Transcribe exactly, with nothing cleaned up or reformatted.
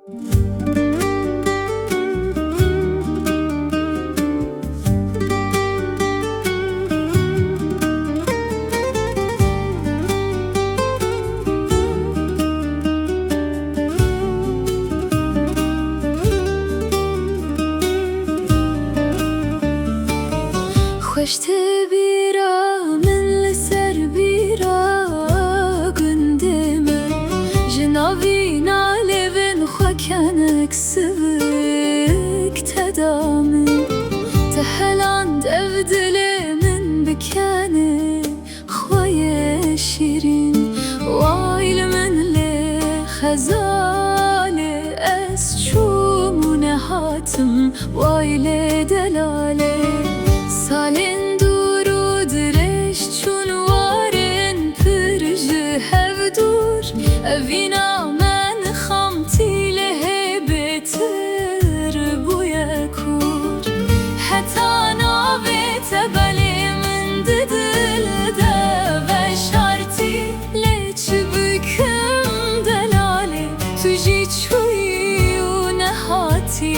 Xweş te bîra min li ser bîra gundê min. Ji navîna lêvên xwe kenek sivik te da min. Te heland ev dilê min bi kenê xwe yê şîrîn. Way li min lê xezalê, ez çûm û nehatim. Way lê delalê, salên dûr û dirêj çûn warên pir ji hev dûr. Evîna me nixamtî lê hê bêtir bûye kûr. Heta navê te belê min di dil de veşartî. Lê çi bikim delalê, tu jî çûyî û nehatî.